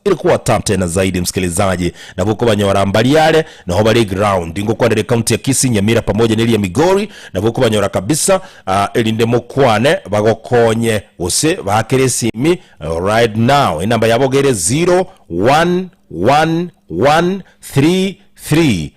Ilikuwa tamu tena zaidi msikilizaji, nabo okobanyora mbari are noho bare eground ngokwanera ecounty ya Kisii, Nyamira pamoja na eria Migori, nabo okobanyora kabisa ah, erinde mokwane bagokonye gose baakere esimi right now. Enamba yabo iga ere 011133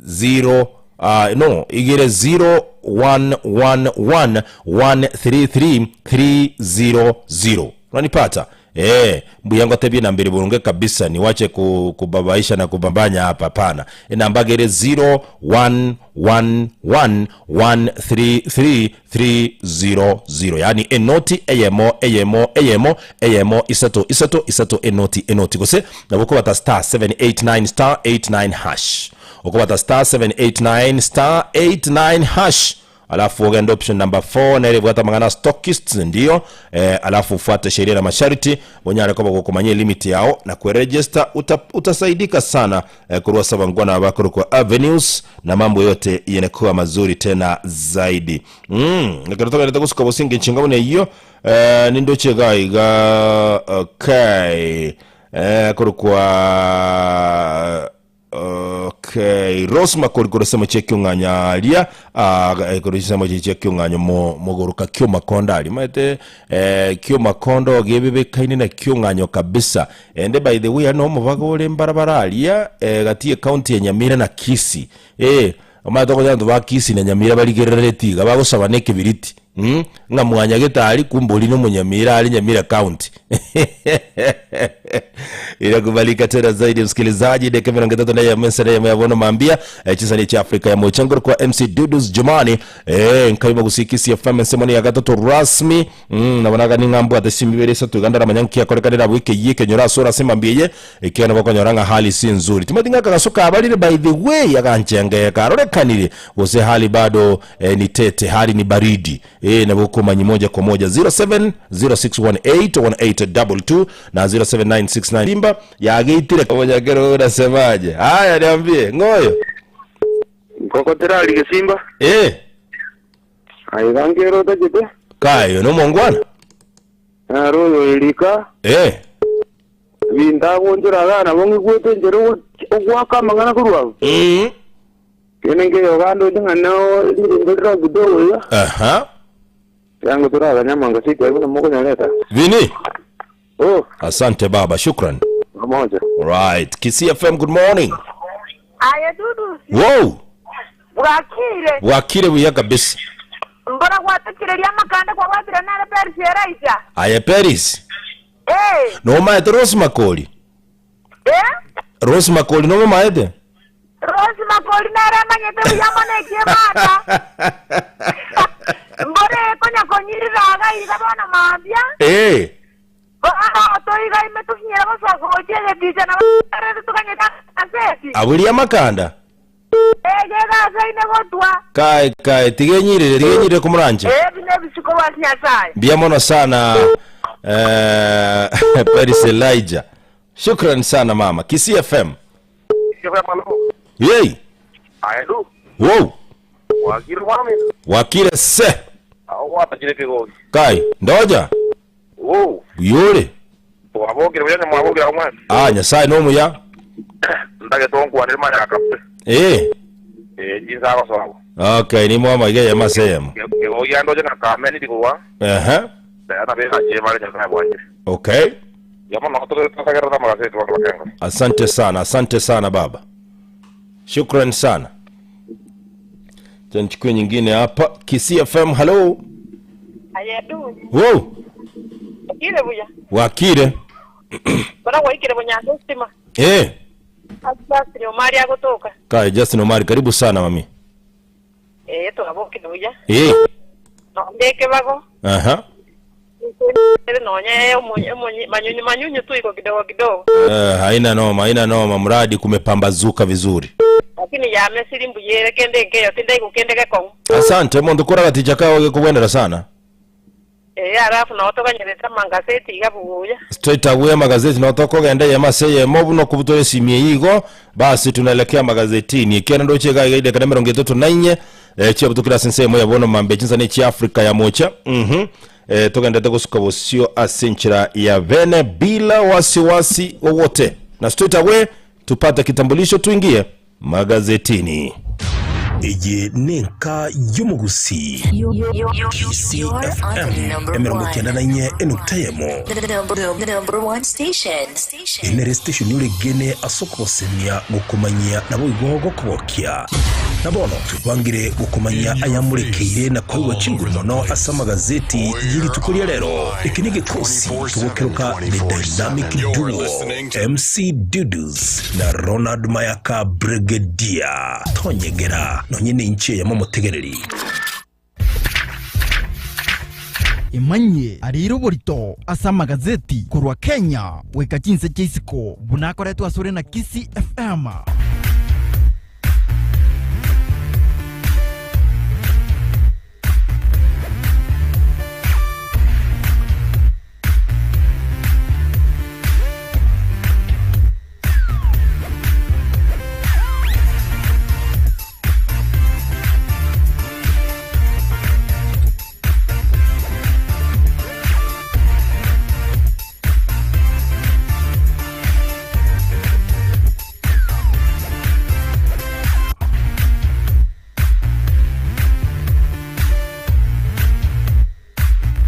0 ah, no igere 0111133300 unanipata eh mbuya ngotebie namba ere boronge kabisa niwache ku, kubabaisha na kubambanya hapa hapana enamba gere 0111133300 yaani enoti eyemo eyemo eyemo eyemo isato isato isato enoti enoti gose nabo okobata star 789 star 89 hash Okobata star 789 star 89 hash alafu ogende option number 4 nere ebwate amang'ana stockists ndiyo eh, alafu ufuate sheria na masharti onyare koba gokomanya elimit yao na kweregister uta, utasaidika sana eh, korwa ase abangwana bakorokwa avenues na mambo yote yanakuwa mazuri tena zaidi mm, ekero togenderete gosuka bosinge nchinga buna eyio eh, nindoche iga iga okay eh, korokwa Okay, Rose Makori korwa ensemo chia Kiong'anyo aria, ah, eh, korwa chinsemo chiria chia Kiong'anyo mo mogoroka Kiomakondo aria. Omanyete eh, Kiomakondo gebebekaine na Kiong'anyo kabisa. Ende by the way aria no omobaga ore mbarabara aria eh, gati ye county ya Nyamira na Kisii. Eh, omanyete okonya abanto ba Kisii na Nyamira barigerereti iga bagosaba na ekebiriti. Mh, ng'a mwanyagete aria kumbe oria nomonyamira are Nyamira county. Inakubalika tena zaidi msikilizaji, dakika 31 ensera eyemo ya bono mambia eh, chisani chia Afrika ya mocha ngoro kwa MC Dudus Jumani eh, nkaima gusiki CFM ensemo ni ya gatato rasmi mm, nabonaga ning'ambwate simibere isato iga ndaramanya nki akorekanera abwo ekeyie ekenyoro ase ore ase mambia eye ekiagera gokonyora ng'a hali si nzuri timanyeti ng'a akagaso kabarire by the way aganchengeye karorekanire gose hali bado eh, ni tete hali ni baridi eh, nabo okomanyi moja kwa moja 0706181822 na 07969 simba yageitire omonyakero unasemaje haya niambie ng'oyo Nkogotera gesimba eh aiga nkere otachete kayo nomongwana naro oyo erika eh binto agonchora iga nabo ng'igwete enchera ogwaka amang'ana korwa abwo mm. Kende nkeiyo kande oche ng'a nao riringo rire kidogo iga, Aha. yango toraganye amangaseti aye buna mokonyareta. Vini. Oh, Asante baba, shukran. pamoja. Right. Kisii FM, good morning. Aye Dudusi, Wow. bwakire Bwakire buya kabisa. mbora gwatokireria amakanda kwabwatire nere Perisi Elijah. Aye Peris. Eh, Nomaete Rose Makori. eh? Rose Makori nomomaete? Rose Makori nere amanyete buya mono ekiemata. Mbore konya konyirira iga iga bono mambia. Eh. Bono toiga ime tokinyere gosoa gochia egeticha na barere tokanyete agaseti. Aburia amakanda. Eh, gegasaine gotwa. Kai kai tigenyirire tigenyirire komoranche. Eh, buna ebisiko bwa Nyasaye. Mbuya mono sana eh, Paris Elijah. Shukran sana mama. Kisii FM. Yei. Aedu, Wow. wakire mwami, Wakire se. aho gwatachire kigori. Kai, ndoja. Oh, Buyore. twabokire buya mwabokire omwana. Ah, Nyasaye nomuya. Ndage tonkwanire manya akape. Eh. Eh, jinsa agosoa. Okay, ni mwama igeya maseyemo. Kigori andoje na kameni dikuwa. Ehe. Dayana beka chemare Nyasaye bwanje. Okay. Yamo no tutagerera magazeti watu bakenga. Asante sana, asante sana baba, shukran sana. Acha nichukue nyingine hapa. Kisii FM, hello. Aye du, Wow, okire buya. wakire Bora gwaikire bonyango stima. eh. Asante Omari agotoka. Kai Justin Omari, karibu sana mami. Eh, twabokire buya. Eh, Nonde kebago. aha. Nonye omonye omonye manyunyu manyunyu tu iko kidogo kidogo. Eh, haina noma, haina noma, mradi kumepambazuka vizuri. Lakini yame siri mbuyere kende nkeyo tinde igukende gekong'u. Asante mundu kora gaticha kawe gekubwenera sana. Eh, alafu nao tokanyerete amangaseti iga buya. Straight away magazeti na tokogenda yema seyemo buno kubutora esimie yigo basi tunaelekea magazetini ekiana ndoche ga igaide kana 34 eh chiabutukira ase ensemo ya bono mambe chinsa ne chia Africa ya mocha mhm. Eh, togendete gosuka bosio ase enchera ya bene bila wasiwasi wowote na straight away tupate kitambulisho tuingie magazetini. Eye nenka y'omogusii. GCFM 94 enukta eyemo. Ere nere station oregene ase okogosemia, gokomanyia naboigo gokogokia. Na bono twebangire gokomanyia ayamorekeire na koigwa chinguru mono ase amagazeti ye rituko ria rero. Eke negekosi togokeroka The Dynamic Duo, MC Dudus na Ronald Mayaka Brigadier. Tonyegera nonye nenche eyemo omotegereri. Emanyie areire oborito ase amagazeti korwa Kenya goika chinse chia isiko buna akoretwe asore na Kisii FM.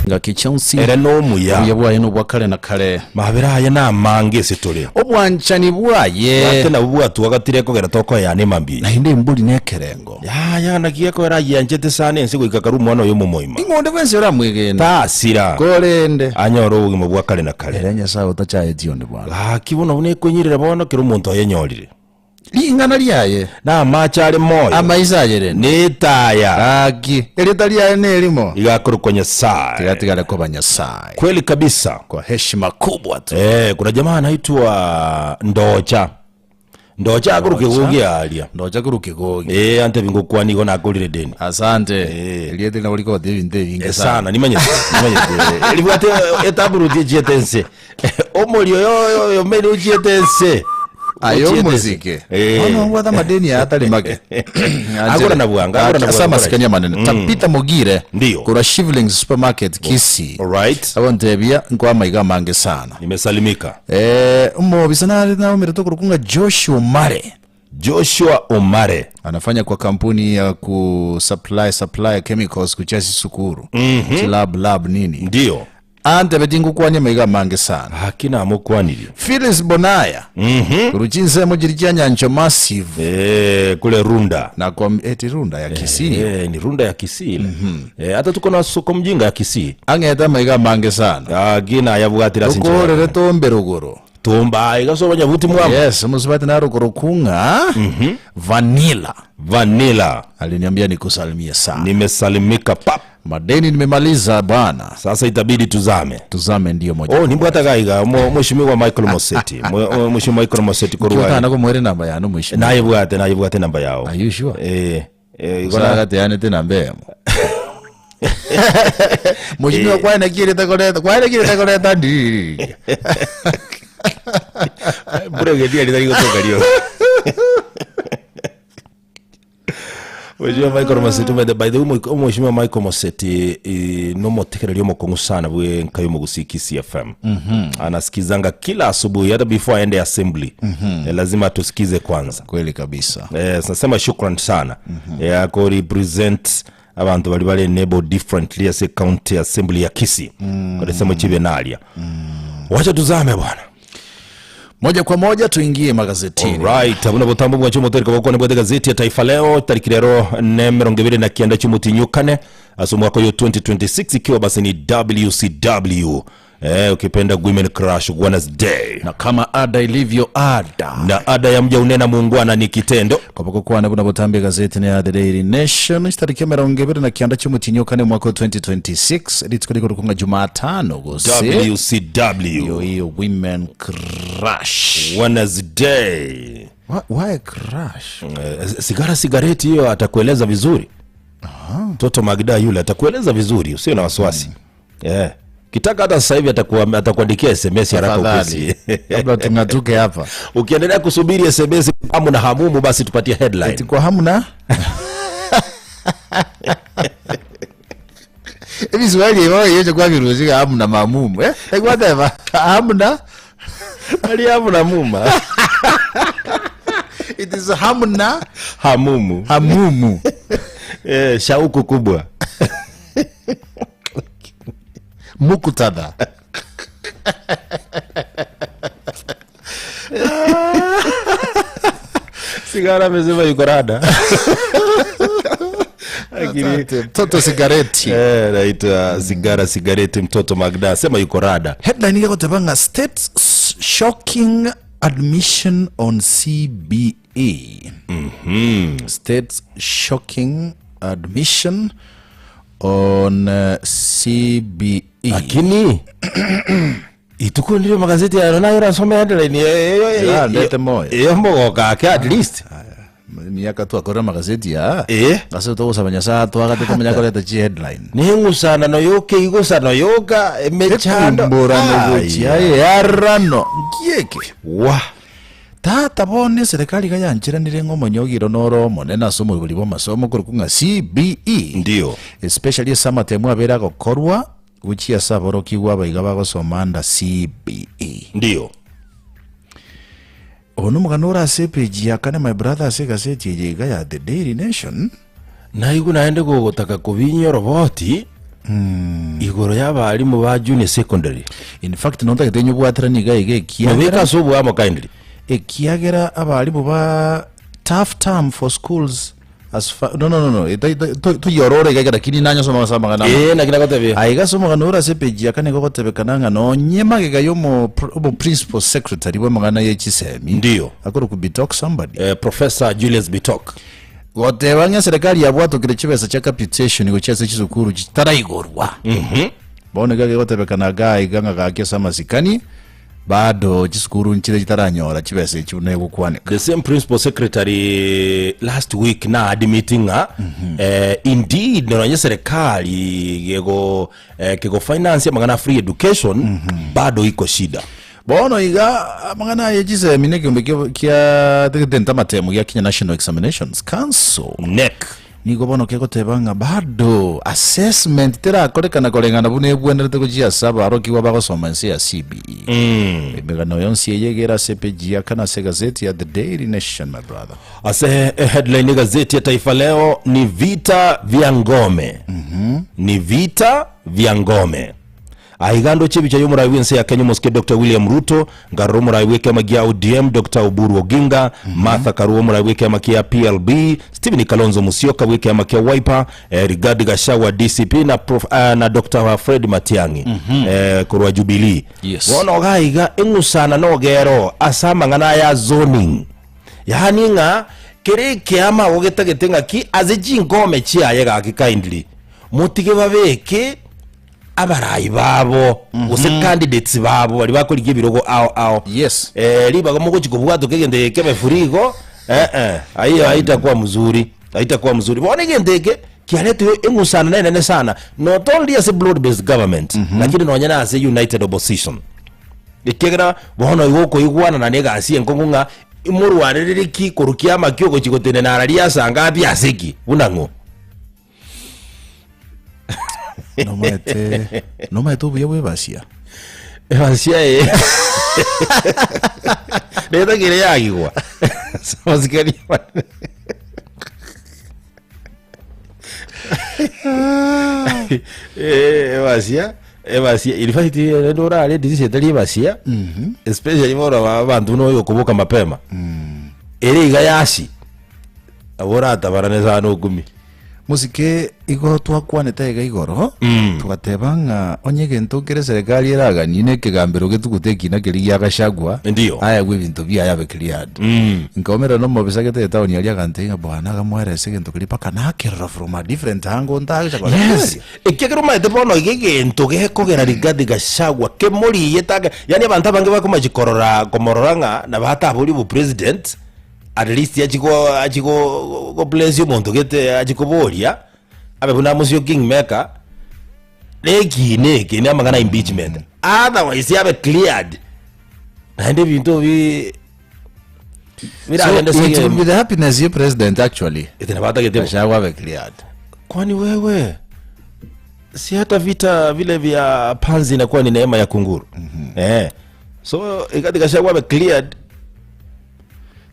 Ngaki chionsi Ere nomuya. obuya bwaye nobwa kare na kare. Mabera aye namange ase tore. Obwanchani bwaye. Ate nabwo bwatwagatire kogera tokoyana emambia eye. Naende embori nekerengo. Yaya naki ekogera ayianchete sana ense goika kare omwana oye omomoima. Ing'o onde bwensi oramwegene? Tasira. Korende. Anyore obogima bwa kare na kare. Ere Nyasae otachaeti onde bwango. Gaki bono buna ekonyirera bono kera omonto ayenyorire. Ring'ana riaye. Na amache are moyo. Amaiso aye rende. Netaya. Gaki, erieta riaye nerimo. Iga akorokwa Nyasae. Tiga atigare koba Nyasae. Kweli kabisa. Kwa heshima kubwa tu. Eh, kuna jamaa anaitwa Ndocha. Ndocha akorwa Kegogi aria. Ndocha korwa Kegogi. Eh, antebi ngokwana igo nakorire deni. Asante. Eh. Erieta nabo rikogotebia ebinto ebinge Eh, sana. sana nimanyete nimanyete ribwate etaburuti echiete ense Omorio oyo oyo omeri ochiete ense. Aye Ochiete ense. omosike Eh. bono obwate amadeni aya atari make Agora na bwango, agora na Ase bwango. amasikani amanene Tabitha Mogire Ndiyo. korwa Shivlings Supermarket Kisii Alright. agontebia nkoa amaiga amange sana Nimesalimika. Eh, omobisa nare naomerete okorokwa ng'a Joshua Omare Joshua Omare. anafanya kwa kampuni ya ku supply supply chemicals kuchia chisukuru chilab lab nini Ndiyo. Antebeti ngokwania amaiga amange sana. Gaki namokwanirie. Phyllis Bonaya korwa chinsemo chiria chia Nyancho Massive Eh, kule Runda. na kwa eti Runda ya Kisii Eh, ni Runda ya Kisii ile. Eh, hata tuko na soko mjinga ya Kisii. ang'ete amaiga amange sana Gaki nayabwatire ase enchera. tokorere tombe rogoro Tumba iga sobo nyabuti mwamo. yes omosubati naro korokwa ng'a Vanilla Vanilla. aliniambia nikusalimie sana Nimesalimika pap. Madeni nimemaliza bwana. Sasa itabidi tuzame. Tuzame ndio moja. Oh, nimbwata gaiga mo mheshimiwa Michael Moseti. Mwe- Mheshimiwa Michael Moseti korwa. Kiotana ko mwere namba yanu mheshimiwa. Naye bwate naye bwate namba yao. Are you sure? Eh eh igona Usagate yanete namba emo. Mheshimiwa kwaye kirete koreta kwaye kirete koreta ndiri. Brigadier ritari gotoka rio. Mheshimiwa Michael Moseti by the by the way Mheshimiwa Michael Moseti eh, nomotekereria omokong'u sana bwe nka y'omogusii Kisii FM anasikizanga kila asubuhi hata before aende assembly eh, lazima atusikize kwanza Kweli kabisa. eh, nasema shukran sana eh, ako represent abantu bari bare enable differently ase county assembly ya Kisii mm. karesemo chibe naria wacha tuzame bwana Moja kwa moja tuingie magazetini. Alright, abuna botambo bwa chumo terika bokone bwete gazeti ya Taifa Leo tariki rero ne 29 chumutinyukane ase omwaka oyo 2026 ikiwa basi ni WCW eh, ukipenda Women Crush Wednesday Na kama ada ilivyo ada. na ada ya mja unena muungwana ni kitendo Koboko kwane buna botambe gazeti ya The Daily Nation chitariki 29 chi'omotinyokane omwaka o 2026 rituko rikorokwa ng'a Jumatano gose WCW iyo iyo Women Crush. Wednesday Why, why crush? Eh, sigara sigareti hiyo atakueleza vizuri mtoto Magda yule atakueleza vizuri usio na wasiwasi yeah. Kitaka hata sasa hivi atakuwa- atakuandikia SMS haraka Tafadhali. upesi. Kabla tung'atuke hapa. Ukiendelea kusubiri SMS hamu na hamumu, basi tupatie headline. Eti kwa hamu na Ebiswahili ebi bono kwabirusia iga hamna mamumu eh? Egwateba hamna Ari hamna muma. It is hamna Hamumu. hamumu. Eh, shauku kubwa. Mukutadha. Sigara amesema yuko rada. Lakini Asante. Mtoto sigareti. eh, naitwa sigara sigareti mtoto Magda sema yuko rada. Headline igagoteba ng'a state shocking admission on CBE. States shocking admission on CBE. Lakini ituko ndiro magazeti yayo nayo rasoma headline Ya, ndete moyo. iyo mbogoka ake at least Miaka twakora magazeti ya. Eh. Ase togosaba Nyasaye twagate tomenya koreta chi headline. ning'usana yoka igusano yoka emechando Ekumborano Ai, gochia yarano nkieke. wa Tata bono eserekari iga yancheranire ng'a omonyogiro noro omonene ase omorweri bw'amasomo korokwa ng'a CBE. Ndio. Especially ase amatemu abere agokorwa gochia ase aborokigwa abaiga bagosoma under CBE. Ndio. Oyo nomogano ore ase epage ya kane my brother ase egaseti eye iga ya The Daily Nation. Naigwe naende gogotaka kobinyia oroboti igoro y'abarimu ba junior secondary. In fact nontagete nyobwateranie iga iga Mobeke ekiagera ase oboamo kindly. ekiagera abarimu ba tough term for schools as far no no no no toyorore iga iga lakini nanyosoma ase amang'ana aya. Ee naki nagotebia. Aiga ase omogano ore ase epage ya kane igo ogotebekana ng'a nonye magega ya omo omo principal secretary bw'amang'ana ye chisemi Ndio. akorokwa Bitok somebody Eh, Professor Julius Bitok. Goteba ng'a eserekari yabwatokire chibesa chia capitation gochia ase chisukuru chitaraigorwa. Bono iga gegotebekana iga iga ng'a gaki ase amasikani bado chisukuru nchire chitaranyora chibesa echi buna egokwaneka. The same principal secretary last week na admitting ng'a eh, indeed nonye serikali gego eh, kego finance amang'ana free education bado iko shida. Bono iga amang'ana aye chisemi na ekeombe kia kia tente amatemo gia Kenya National Examinations Council NEC. nigo bono kegoteba ng'a bado assessment terakorekana koreng'ana buna ebwenerete gochia ase abarokigwa bagosoma ense ya CBE. Emegano yonsi eye iga ere ase epeji ya kane ase egazeti ya The Daily Nation my brother. Ase headline egazeti ya Taifa Leo ni vita vya ngome. Ni vita vya ngome. Aiga ndoche ebicha y'omorai bw'ense ya Kenya omosike Doctor William Ruto, nkarora omorai bw'ekiama gia ODM Doctor Oburu Oginga, Martha Karua omorai bw'ekiama kia PLB, Stephen Kalonzo Musyoka bw'ekiama kia Wiper, eh, Rigathi Gachagua DCP na, Prof, eh, na Doctor Fred Matiang'i eh, korwa Jubilee. Yes. Bono iga iga eng'usana nogero ase amang'ana aya zoning. Yaani ng'a kera ekiama ogetagete ng'aki ase chingome chiaye gaki kindly motige babeke abarai babo gose candidates babo baria bakorigia ebirogo ao ao Yes. eh, ribaga mogochi kobwatoka egento eke kebe free igo eh, eh, aiyo haitakuwa mzuri haitakuwa mzuri bono egento eke kiaretire eng'usano nenene sana not only ase broad based government lakini nonya na ase united opposition ekiagera bono igo okoigwanana na egasi enkong'u ng'a imorwarerere ki korwa kiama ki ogochi gotenena ara riasanga abia ase ki buna ng'o Nomaete nomaete obuya bw'ebasia. Ebasia eye netagire yagigwa amasikani Eh, ebasia ebasia in fact rende orare edirisa etari ebasia especially bono abanto buna oyo okoboka mapema ere iga yasi Nabo oratabarane sana okumie. Mosike igo twakwanete aiga igoro, togateba ng'a onye egento kere serikali eraganie na ekegambero getugute ekina keria gia Gachagua, Ndio. ayagwe ebinto biaye abe cleared. Nkaumera na omobisa gete etaoni aria agantebia ng'a bwana agamoeresa egento keria mpaka nakerora from a different angle ntagocha korora Yes. kweri. Ekiagera omanyete bono iga egento gekogera Rigathi Gachagua kemoriyete ake, yaani abanto abange bakomachi korora komorora ng'a nabo ataborie obopresident, At least achie go achie go go place omonto gete achie koboria, abe buna mosio king maker, na ekiina eke na amang'ana ya impeachment. Otherwise abe cleared, naende ebinto bi So, biragende ase it will be egemo. the happiness ye president actually. Ete nabo atagete bo. Gachagua abe cleared. Kwani wewe? Si hata vita vile vya panzi inakuwa ni neema ya kunguru. Eh. So Rigathi Gachagua abe cleared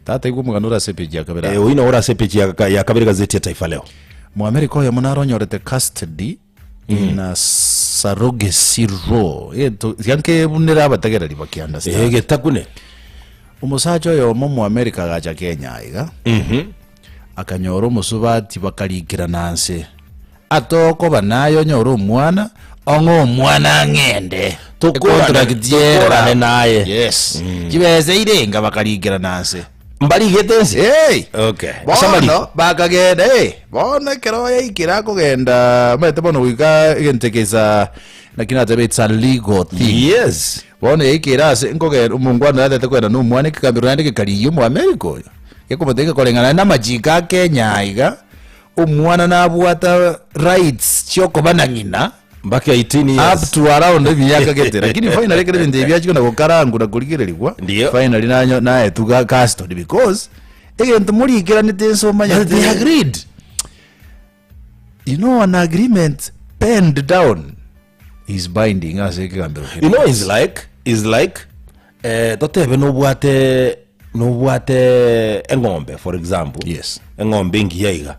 Tata igwa omogano ore ase epeji ya kabere eh, aa. oino ore ase epeji ya, ya kabere gazeti ya Taifa Leo. Moamerika oyomo naro onyorete custody in a surrogacy law. Egento tiga nkebunere abategereri baki understand. Eh, getakune. Omosacha oyomo Omoamerika agacha Kenya aiga, akanyora omosubati bakarikirana nse, atokoba naye onyore omwana, ong'e omwana ang'ende. Tokorane- Econtract yera. tokorane naye. Yes. Chibesa irenga bakarikirana nse. Mbarigete nse. Hey! Okay. Ase Bono bakagenda eh, bono ekero yaikire akogenda omanyete bono goika egento eke is a naki natebe it's a legal thing. Yes. Bono yaikire ase nkogenda omongwana oyo atete kogenda na omwana ekegambero naende gekarigia omoamerika oyo, gekomotebia gekoreng'ana naende namachiko a Kenya aiga, omwana nabwata rights chiokoba na ng'ina Mpaka 18 years. up to around emiaka gete lakini finally ekero ebinto ebi biachia kona gokarangwa na korigererigwa Ndio. finally nanyo naetwe custody because egento morikeranete ense omanyete But they agreed. You know an agreement penned down is binding ase ekegambero You know is like is like eh, totebe nobwate nobwate eng'ombe for example Yes. eng'ombe engiya iga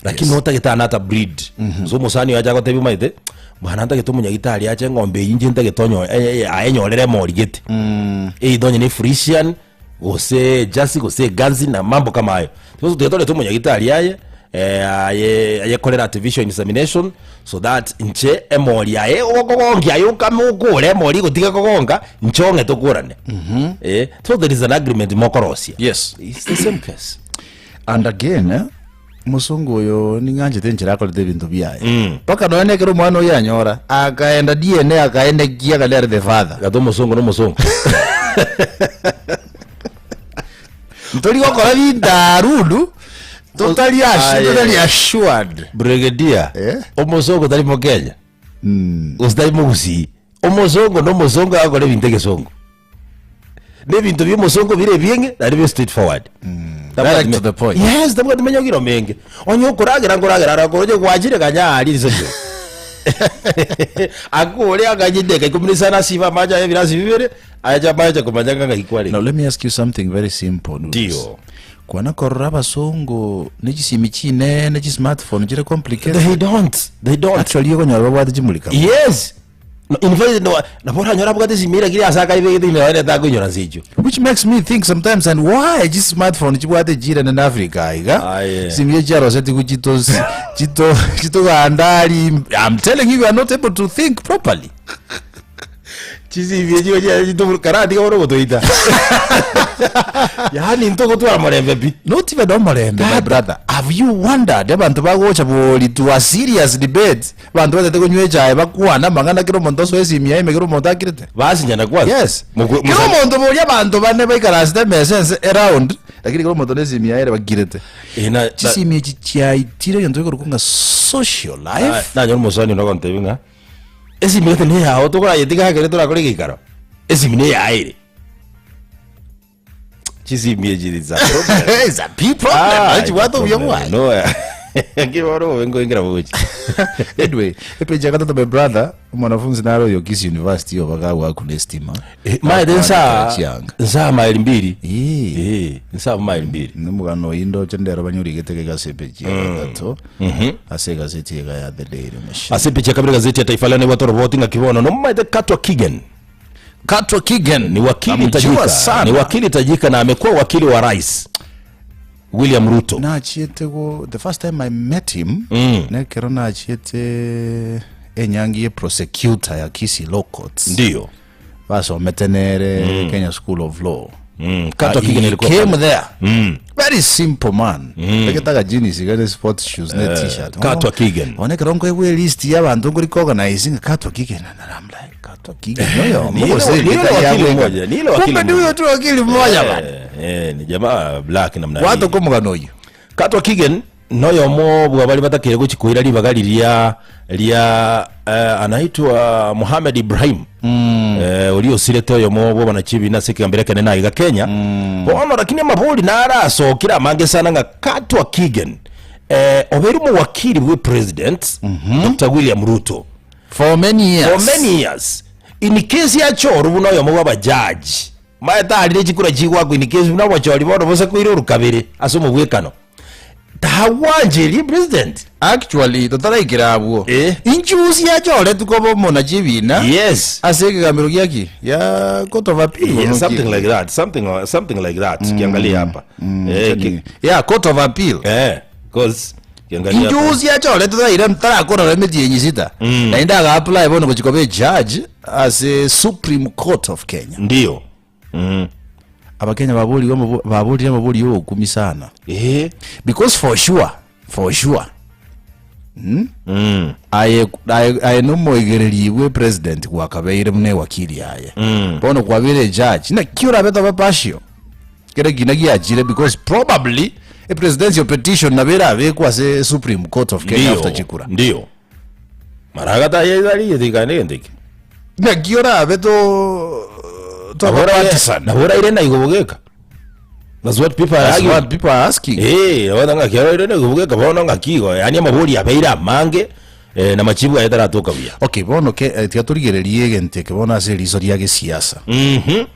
lakini yes. notagete another breed mm -hmm. so omosani oyo acha agotebi omanyete bwana ntagete omonyagitari ache eng'ombe eyio inche ntagete onyo eh, eh, ayenyorere emori gete mm. either onye ne frisian gose jersey gose eganzi na mambo kama ayo Sasa tiga torete omonyagitari aye eh, aye ayekorere artificial insemination so that inche emori aye okogongia aye okame okore emori egotiga kogonga inche ong'e tokorane eh, so there is an agreement mokorosia Yes. it's the same case And again, eh, omosongo oyo ning'anchete enchera akorete ebinto biaye mpaka nonya na ekero omwana oyo anyora akaenda DNA akaenekia ng'a nere the father gata omosongo na omosongo Ntori gokora bintarundu totari assu- Aye. totari assured. Brigadier Eh? omosongo tari mokenya gose tari mogusii omosongo na omosongo agokora ebinto egesongo na ebinto bia omosongo bire ebieng'e naende bire straight forward Direct to the point. Yes, tabwati menya ogiro menge onye okoragera nkoragera ara onye gwachire ganya aria riso riria akore aganye edageka ikomi na isano asibe amache aye ebirasi bibere Aye amache komanya ng'a ng'ai kware. Now let me ask you something very simple. Nudes. Ndio. Kwana korora abasongo ne chisimi chinene chi smartphone chire complicated. They don't. They don't. Actually okonyora babwate chimulika. Yes. No, in fact, no, nabo oranyore abwate esimi eria ase akaibegete ime nonye takoinyora nse echio. Which makes me think sometimes and why chi smartphone chibwate chire nene Africa iga. Aye. Simi chiarosetigwe chito chito chitoganda ari I'm telling you you are not able to think properly. Chisimi echio chia chitoburu karatiga bono ogotoita. Yaani ntogotwara morembe pi. Not even omorembe my brother. Have you wondered abanto bagocha bori to a serious debate abanto batete konywa echae bakwane amang'ana kera omonto osoe esimi yaye ime kera omonto akirete? Basinyana kwanza. Yes. Mokwe- Kera musa- omonto bori abanto bane baikaransete emesa ense eround lakini kera omonto na esimi yaye ere bakirete. Eh, na- na- Chisimi echi chiaitire egento gekorokwa ng'a social life. nanyora omosani one ogontebia ng'a Esimi gete neyao tokorayetiga ekero torakore egeikaro, esimi neyaye ere. Chisimi echi it's a problem. It's a big problem. Ah, Nachi bwate obuya bwaye. No, eh. Bono obobe nkoengera bogochi. Anyway, epeji ya gatato my brother, omwanafunzi naro oyo Kisii University oyo bagagwakuna estima. Maete nsaa Chianga. nsaa maili mbili. Eh. Eh, nsaa maili mbili. Nomogano oyi ndoche ndero banyorigete iga ase epeji ya gatato. Ase egazeti iga ya The Daily Nation. Ase epicha ya kabere gazeti ya Taifa Leo nebwate oroboti ng'aki bono nomomaete Katwa Kigen. Katwa Kigen Ni wakili Namjua tajika. sana. Ni wakili tajika na amekuwa wakili wa rais William Ruto. nachiete go the first time I met him nekero nachiete enyangi ye prosecutor ya Kisii Law Courts Ndio. basomete nere Kenya School of Law Katwa Ah, Kigen he alikuwa came pale. there very simple man egetaga jeans iga ne sports shoes ne t-shirt Katwa Kigen. one kero nkoigwa list ya abanto nkori organizing Katwa Kigen and I'm like Katwa Kigen oyo Ni ile- mugose ni ile gita wakili ya mmoja, ni ile wakili kumbe ni mmoja. huyo tu wakili mmoja bana Eh, eh, ni jamaa black namna hii. watu komugano oyo Katwa Kigen noyomo bwa bari batakire gochikoira ribaga riria ria eh, anaitwa Mohamed Ibrahim mm. eh, oria osirete oyomo bwa banachibi ase ekegambero ekenene aiga Kenya mm. bono lakini amabori narasokire amange sana ng'a Katwa Kigen eh, obeire omowakili bwe president mm -hmm. Dr. William Ruto. For many years. For many years. In case achorwe buna oyomo bwa abajaji, maete arire chikura chigwakwa in case buna obochori bono bose koira orukabere ase omobwekano. Tagwancherie president. Actually totaraikera abwo. Eh. Inchusi yachoretwe koba omonachi ebina Yes. ase ekegambero giaki gia court of appeal Yeah, bono something ki- like that. Something something like that. Kiangalia hapa. Eh, ki- yeah court of appeal eh, cause kiangalia hapa. inchusi yachoretwe taraira tarakorora emetienyi sita naende aga apply bono gochia koba ejudge ase supreme court of kenya Ndio. Abakenya baborigwe amabo- baborire amabori y'ogokumia sana Eh. because for sure for sure hmm? Aye aye aye nomoigereri bwe president gwakabeire buna ewakili aye bono kwabeire ejudge naki orabe tobe partial kere kina giachire because probably a presidential petition nabo erabekwe ase supreme court of kenya after Ndio. chikura Ndio. Maraga tayezariye tikane gento eke. Naki orabe to tobe partisan. Nabo oraire na igo bogeka. That's what people are That's arguing. what people are asking. Eh, nabo ng'aki oraire na igo bogeka bono ng'aki igo. Yaani amabori abeire amange eh, na machibu aye taratoka buya. Okay, bono ke eh, tiga torigererie egento eke bono ase eriso ria gesiasa. Mhm.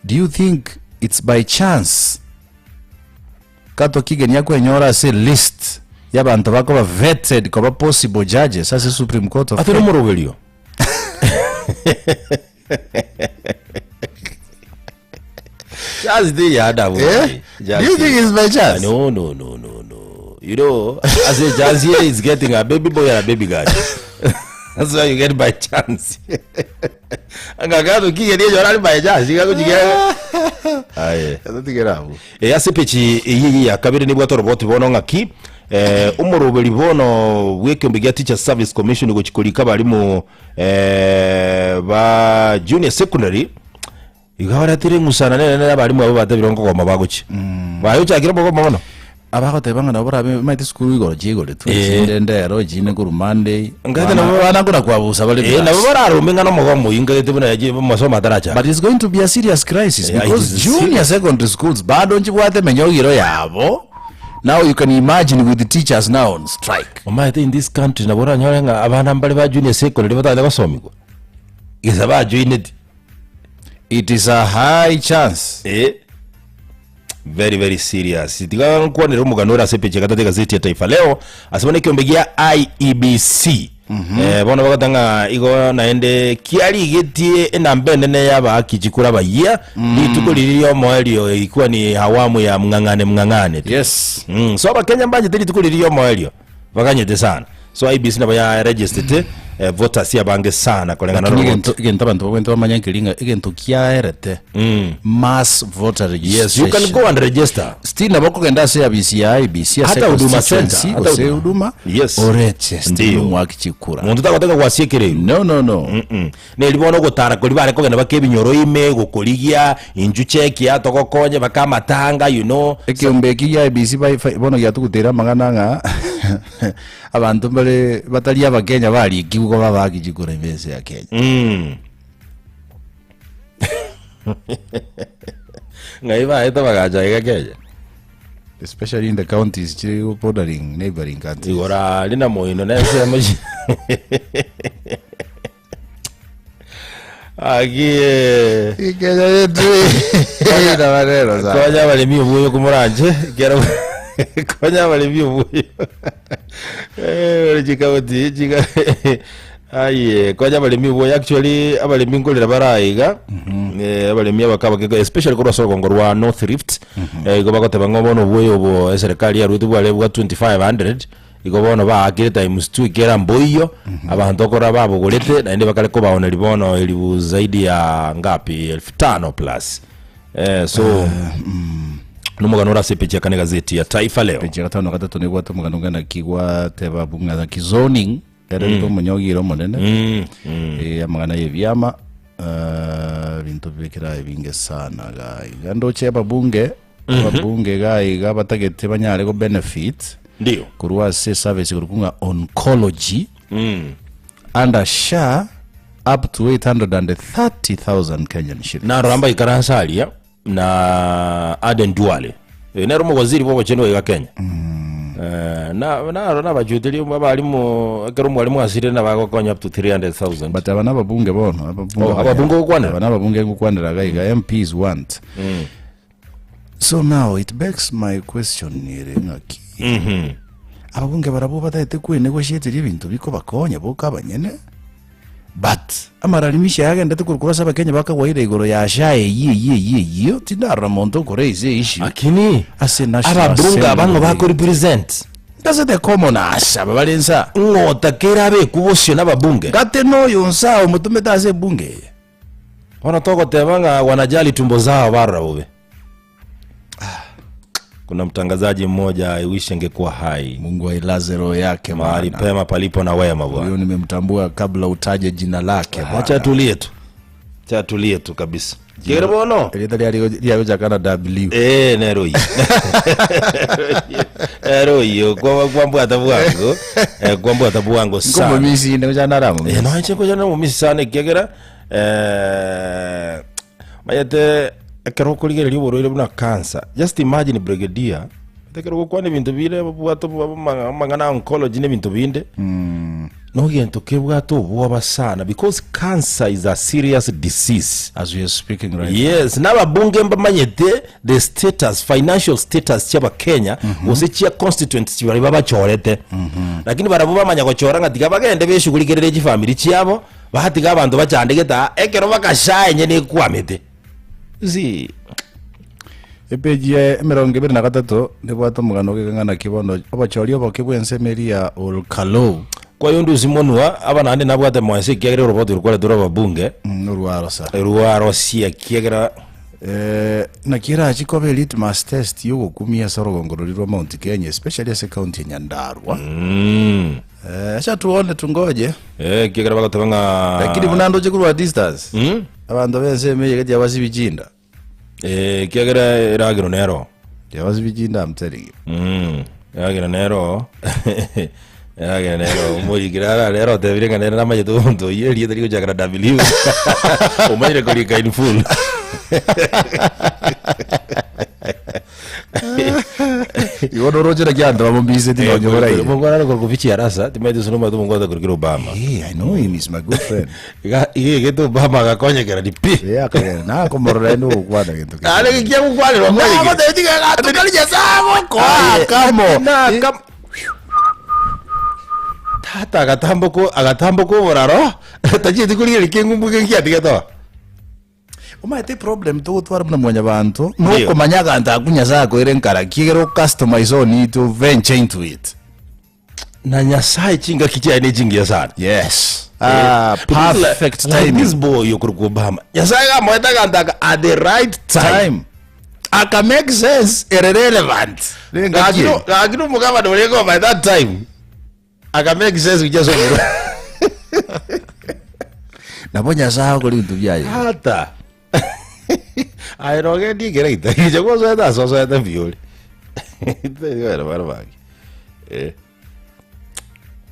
Do you think it's by chance Kato kigeni akwenyora ase list y'abanto bakoba vetted koba possible judges ase Supreme Court of Ate Kenya. nomoroberio. Just the other Eh? Do you think it's by chance? No, no, no, no, no. You know, as a chance here is getting a baby boy and a baby girl. That's why you get by chance. Angakato kigeni ejo arari by chance. Igakuchigia. Aye. Tigera abwo. Eh, ase epechi eye ya kabere nibwate oroboti bono ng'aki eh, omoroberi bono bw'ekeombe gia Teachers Service Commission gochi korika abarimu eh, ba junior secondary iga baretire eng'usana nere nere abarimu abo batebire nkogoma bagochia bayochakire omogoma bono Abagoteba ng'a nabo barabe maete esukuru igoro chiigoretwe Eh. echinde ndero echinde korwa Monday Ngaete Bana- nabo- bana nkona kwabusa bare Eh, nabo class. bararome ng'a nomogomo oyio nkaete buna yachi masomo atarachaka But it's going to be a serious crisis Yeah, it because is junior secondary schools bado nchibwate emenyogiro yabo now you can imagine with the teachers now on strike Omaete in this country nabo oranyore ng'a abana mbare ba junior secondary batagete gosomigwa gesa bajoineti It is a high chance. Eh. Very very serious. Tiga nkwanere omogano ore ase epeji ya gatato egazeti ya Taifa Leo ase bono ekiombe gia IEBC. Eh, bono bagoteba ng'a igo naende kiarigetie enamba enene y'abaaki chikura abayia rituko riria riomoerio ikiwa ni awamu ya mng'ang'ane mng'ang'ane tu. Yes. Mm, so abakenya mbanchete rituko riria riomoerio baganyete sana So IEBC nabo ya registered eh, voters abange sana koreng'ana Lakini na egento egento abanto babwenerete bamanye nkeri ng'a egento kiaerete mass voter Yes, you can registration. go and register. Still nabo okogenda ase abisi ya IEBC ase Hata Huduma constituency Center, hata gose Huduma. Huduma Yes. oregister Ndiyo. omwaki chikura. Monto tagotaka gwasiekereirwe. No no no. Mm. Neri bono ogotara koria bare kogenda baka ebinyoro ime gokorigia inchu chekia togokonye baka amatanga you know. Ekeombe eki gia IEBC bai- fa- bono giatuguteire amang'ana ng'a abanto mbare batari abakenya barikigwe koba abaki chikura ime ense ya Kenya. Mm. Ng'ai baete bagacha iga Kenya? Especially in the counties chiri bordering neighboring countries. Igoro aria na moino na ensemo chi Aki eh, Kenya yetu ina maneno sana. konya abaremi obuoyo komoranche ekero konya abaremi obuoyo Eh, ore chikauti chika aye konya abaremi obuoyo actually abaremi nkorera bare iga eh, abaremi abake abake especially korwa ase orogongo rwa North Rift eh, igo bagoteba ng'a bono obuoyo obo eserekari yaruete bware bwa 2500 Igo bono baakire times two ekiagera mboiyo, abanto okorora babogorete, naende bakare kobaoneria bono elifu zaidi ya ngapi? Elfu tano plus. Eh, so nomogano ore ase epeji ya kane egazeti ya Taifa Leo. Peji ya gatano na gatato nebwate omogano ng'a naki gwateba abwo ng'a naki zoning erente omonyogire omonene eh, amang'ana ya ebiama ah, ebinto bibekere aye ebinge sana iga iga ndoche ababunge Ababunge iga iga batagete banyare go benefit Ndio. korwa ase eservice ekorokwa ng'a oncology under SHA up to 830,000 Kenyan shillings. Narora mbaikaranse aria na Aden Duale. Oyo nere omowaziri bw'obochenu iga Kenya. Eh, na naro nabachuteria abarimu ekero omwarimu asire nabagokonya up to 300,000. But aba nababunge bono, ababunge Oh, ababunge ogokwanera? Aba nababunge ngokwanera iga iga, MPs want. So now it begs my question ere ng'aki ababunge barabwo batagete kwenegotiateria ebinto bikobakonya boka abanyene but amararimishi aya agendete korwa korwa ase abakenya bakagwaire igoro ya SHA eyio eyio eyio eyio tindarora monto okoraise issue Lakini ase National ababunge Assembly. abang'o bakorepresent Ase the commoners aba bare nsa ng'o otakeire abekwe bosio nababunge gate noyo nsa omotomete ase ebunge eye. Bono togoteba ng'a wanajali tumbo zao barora bobe. Kuna mtangazaji mmoja I wish angekuwa hai. Mungu ailaze roho yake Mahali bwana. pema palipo na wema bwana. Huyo nimemtambua kabla utaje jina lake bwana. Acha tulie tu. Acha tulie tu kabisa. Kigere bono. Rĩtwa rĩa rĩagochaka na W. Eh, nero iyi. Nero iyo kwa kwa mbwata bwango. Eh, kwa mbwata bwango sana. Nkomomisi ndochana Eh, no nche kochana momisi sana ekiagera eh, mayete ekero okorigereria oborwaire buna cancer just imagine brigadier ekero ogokwana ebinto bire bwate amang'ana ya oncology na ebinto binde nogento kebwate obwoba sana because cancer is a serious disease As we are speaking right yes nababunge mbamanyete the status financial status chiabakenya gose chia constituents chibaria babachorete lakini barabwo bamanya gochora ng'a tiga bagende beshugurikerere chifamiri chiabo Batiga abanto bachandegete aa, ekero bagashaa enye nekwamete. You see? Epeji ya emerongo ebere na gatato nebwate omogano ogekang'ana naki bono obochori oboke bw'ensemo eria ya Ol Kalou. Kwayondusia monwa, aba naende nabwate moense ekiagera oroboti rokwaretwe rw'ababunge Orwarosa. rwarosia ekiagera Eh, naki erachi koba elitmus test yogokumia ase orogongo roria rwa Mount Kenya especially ase county ya Nyandarua. Eh, acha tuone tungoje. Eh, ekiagera bagoteba ng'a Lakini buna ndoche korwa distance. Mm? Abanto b'ense ime eye gati abasibi chinda. Eh, ekiagera eragero nero. Abasibi chinda I'm telling you. Mm, eragero nero. Eragero nero. Omorikire ara rero otebire ng'a nere namanyete omonto oyio erieta rigochakera W. Omanyire korika in full. Igo noroche naki abanto bamomiseti nonye boraire. Mungu arare korwa chiarasa timaete ase nomanyete omonto akorokire Obama. Eh, I know him, he's my good friend. Iga iga egete Obama agakonyekera ni pi. Eh, akagenda nakomorora ende ogokwana gento kende. Are gikia gokwanera Nago tebeti gagatukari Nyasaye agokoa kamo. Nakam Tata agatamboko agatamboko oboraro tachieti korigereria keng'umbu genkiatigete oo. Omanyete eproblem togotwara buna mwanyabanto, Ndiyo. nokomanya aganto akwo Nyasaye akoire nkara ki egere ocustomize on it oventure into it. Na Nyasaye chingaki chiaye ne chingiya sana. Yes. Ah, Because perfect like, like this timing. boy okorokwa Obama. Nyasaye gamoete aganto aka at the right time. Time. Aka make sense ere relevant. Nengaki eye. Gaki nomogabana orenge by that time. Aka make sense gochia ase omorwoti. Nabo Nyasaye agokora ebinto biaye. Ata. Aye nogendie ekereita, inche gwosoete ase osoete mbuya ore. Teri bare bange. Eh.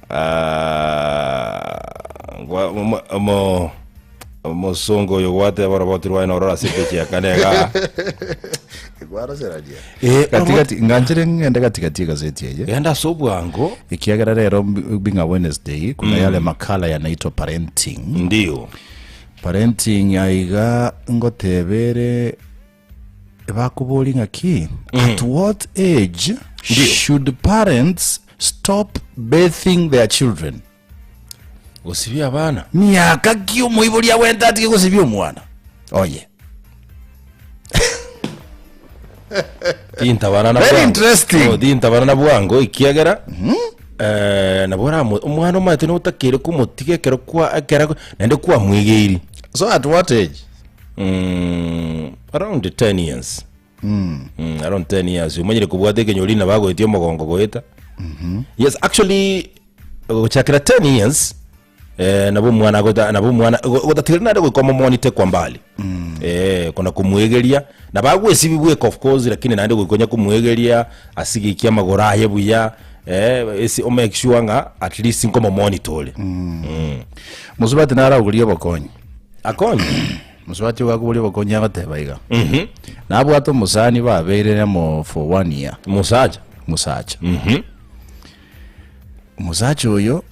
Ah, ngwa- omo- omo- omosongo oyo gwateba oroboti rwaye nororo ase epeji ya kane igaa. Eh, Katikati nganchere ng'ende katikati egazeti eye. Genda ase obwango. Ekiagera rero being a Wednesday kuna yale makala yanaitwa parenting. Ndio. Parenting aiga ngotebere bakobori ng'aki at what age Ndio. should parents stop bathing their children? Gosibia abana. Miaka ki omoibori agwente atige gosibia omwana oye? Tintabana na Very bwango. interesting. Oh, tintabana na bwango ekiagera eh, nabo oramo omwana omanyete notakere komotiga ekero kwa ekero naende kwamwegeiri So at what age? Around 10 years around 10 years omanyire kobwata ekenyori nabo agoetia omogongo goeta yes actually gochakera 10 years eh, nabo omwana agota nabo omwana go- gotatigari naende goika omomonite kwa mbali eh, kona komwegeria nabo agwesibi bweka of course lakini naende goika onya komwegeria asigekie amagoro aye buya eh, esi omake sure ng'a at least nkomomonita ore Mosubati naragorie obokonyi. Akonye. Mosubati ogo akoboria obokonyi agoteba iga. Nabwate omosani babeire amo for one year. Mosacha. Mosacha. Omosacha oyo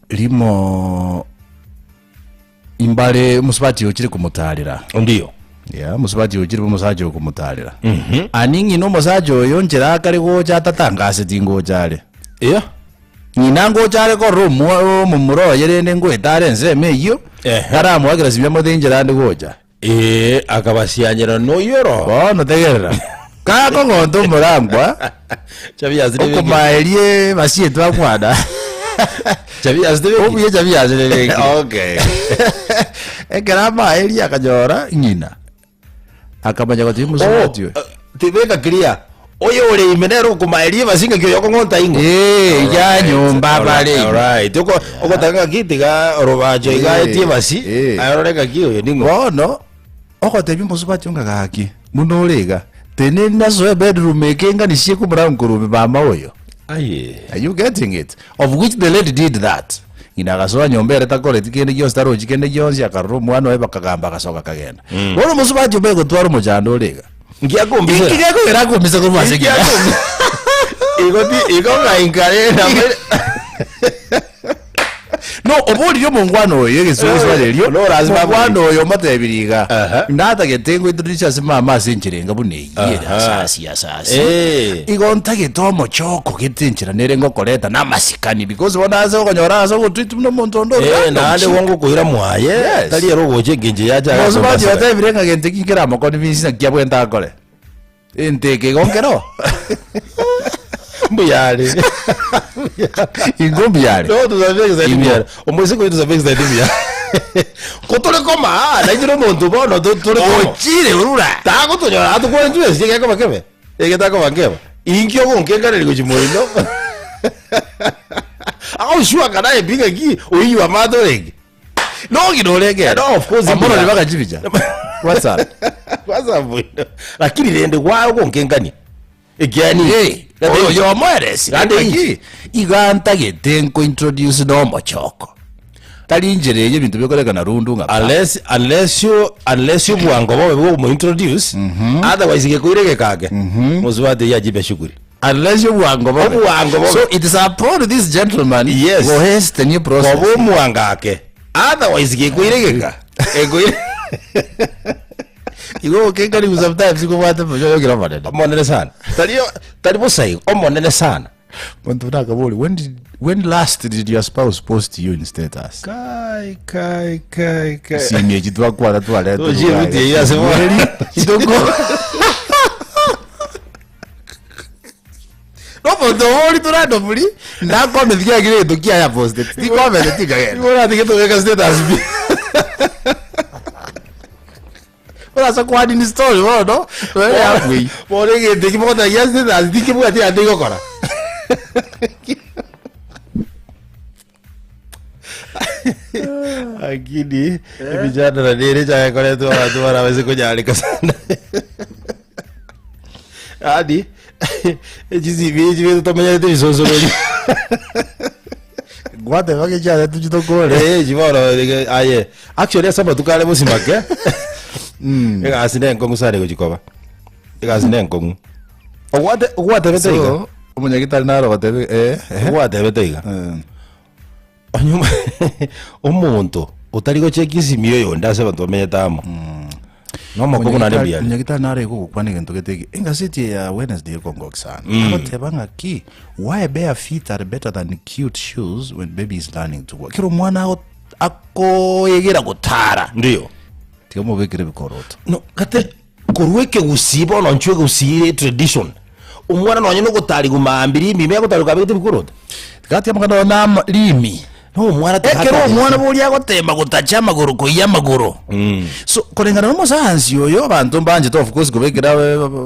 rimo imbare omosubati ochire komotarera. Ndio. Yeah, omosubati ochire omosacha oyo komotarera. Ani ng'ina omosacha oyo nchera akare gocha atatangaseti ngocha are. Yeah. Ng'ina ngocha are korora omwa omomura oye rende ngoeta are ensemo eyio, Ehe. taramoakera sibia mote inchera ande gocha. Ee, akabasianyera noyoro. Bono tegerera, kakogonta omorangwa, Chabiasi tebeki. okomaerie basietwe akwana. Chabiasi tebeki. Obuya chabiasi tebeki. Okay. Ekero amaerie akanyora ng'ina. Akamanya gotebia Oh, omosubati oyo. eh, tibeka clear. Oyo ore ime nere okomaeria ebasi ng'aki oyo okong'onta ing'o. Eh, iga Alright, nyomba alright, bare ime. alright. Oko- Ogotaka ng'aki tiga orobacho iga Eh, etie ebasi, eh. arore ng'aki oyo ning'o. Bono ogotebia omosubati onga gaki buna ore iga tenena nasoe bedroom eke nganisie komorang korwa mama oyo. Aye. Are you getting it? Of which the lady did that. Ng'ina agasoa nyomba ere takoreti kende gionsi tarochi kende gionsi akarora omwana oye bakagamba agasoka akagenda. Bono omosubati obe gotwara omochando ore iga. Ngiakombisera. Inki gekogera akombisa korwa ase ng'ina? Igo ti igo ng'ainkare na No oboririe omongwana oyo egesusu erio. No, lazima Omongwana oyo omotebirie iga. Aha. Natagete ngointroduce ase mama ase enchera enga buna eyio ere Aha. asasi asasi. Eh. Igo ntagete omochoko gete enchera nere ngokoreta na amasikani because bono ase okonyora ase ogotreat buna omonto onde ore Eh, random naende shit. bwango koira mwaye Yes. tari ere ogocha engencho yacha Mosubati agasombasera. otebire ng'a gento eki nkeramoconvince naki abwenerete akore. Ente eke igo nkero. Mbuyare. Ingo mbuyare. No, tusafiri zaidi Ingo. mbuyare. Omwezi kwa tusafiri zaidi mbuyare. Ko tore koma, ah, nainche nomonto bono to- tore koma. Ochire orura. Tagotonyora atukwane twesi gekoba kebe. Egetakoba nkeba. Inki ogonkenganeri gochi moino. Agoshua kana ebiga ki oiywa amato renge. Nogina orenge. No, of course, Omorori mbuya. bakachibicha. WhatsApp. Kwanza moino. Lakini rende gwaye ogonkengania. Ekiani. Hey, oyo yomoeresi. Gande Gaki, iga ntagete nkointroduce nomochoko. Tari inchera eye ebinto bikorekana rundu ng'a pa. Unless unless you unless you bwango bobe bwo introduce otherwise gekoire gekake mosubati yajibe shughuli Unless you bwango bobe. Obwango bobe. So it is upon this gentleman Yes. go haste the new process. koba omwangake otherwise gekoire geka ekoire Igo okengani sometimes ikobwate moyo manene. omonene sana tari tari bosaigo omonene sana Muntu nakabori when did when last did your spouse post you in status? kai kai kai kai Simie chitwakwara twareta. Tochirutie iyo ase bo- Chitoko. Nomonto obori torandomuri ndakometi kiagire gento kiaya posted tikomete tikagenda Uratige status bi orasa kwadini story bono yakwei bono egento eki mogotagia status tikebwati ande igokora lakini emijadala nere chagekoretwe abanto barabase konyareka sana yaani echisibi echi bintu tomenyerete ebisonsorori gwateba gechiare tuchitokore Eh, chibono aye actually ase amatuko are bosima ke egasi na enkong'u sana egochikoba egasi na enkong'u ogwate ogwatebete iga so omonyagitari naro gotebe eh eh. ogwatebete iga Eh. Onyuma omonto otari gocheki esimi oyonde ase abanto bamenyete amo nomokong'u naende mbuya are. Omonyagitari naro egogokwana egento gete eke engaseti eye ya Wednesday ekongokia sana agoteba ng'aki why bare feet are better than cute shoes when baby is learning to walk kero omwana ago- akoegera gotara Ndiyo. tiga mobekere ebikoroto No, kate korwa ekegusii bono nchwe egusii tradition omwana nonye nogotari maambia rimi ime agotari kabegete ebikoroto Gati amang'ana na ama- rimi no omwana ekero omwana boria agotema gotacha amagoro koiya amagoro so korengana na omosayansi oyo abanto mbanchete of course kobekera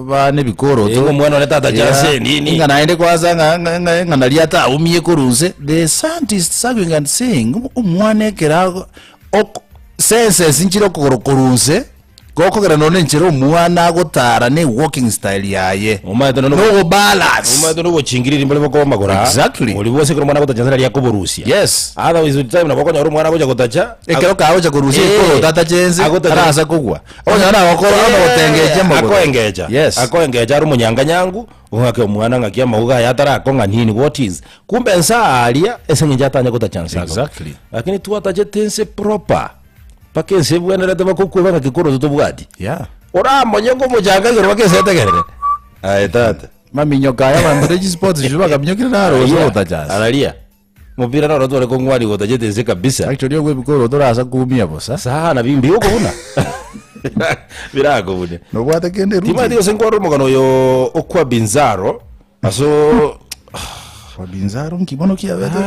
bana ebikoroto Eh, omwana one tata chase nini. Ng'a naende kwanza ng'a- ng'a- ng'a- ng'a naria ataumie korwa nse the scientists arguing and saying omwana ekero ago- ok- senses nchire okogoro korwa nse. Gokogera nonya enchera omwana agotara ne walking style yaye. Omanyete nonya Nogo balance. Omanyete nobochingiriri mbore bokoba amagoro aa. Exactly. Oria bwose ekero omwana agotacha nse naria akoborusia. Yes. Otherwise with time nabo okonyora omwana agocha gotacha. Ekero kagocha korusia Eh, ekoroto atache ense, agotacha- arase kogwa. Okonyora nagokora Eh, ona gotengecha amagoro. Akoengecha. Yes. Akoengecha are omonyanganyangu, ong'ake omwana ng'aki amauga aya atarakong'a nini what is. Kumbe nse aaria ase eng'encho atanya gotacha nse ago. Exactly. Lakini twatachete ense proper. Mpaka ense ebwenerete bakokweba ng'aki koroto tobwati. Yeah. Oramonye ngomochanga igoro mpaka ense etegerere. Aye tata. Maminyoka aya abanto be chisports chiria bakaminyokire naro gose Araria. ogotacha ase. Araria. Mopira noro tware kong'wani gotachete ense kabisa. Actually ogwo ebikoroto orasa kuumia bosa. Sana bimbi okobuna. Birakobune. Nobwate kende Timanyeti routine. gose nkware omogano oyo okwa Binzaro aso Binzaro nki bono kiabete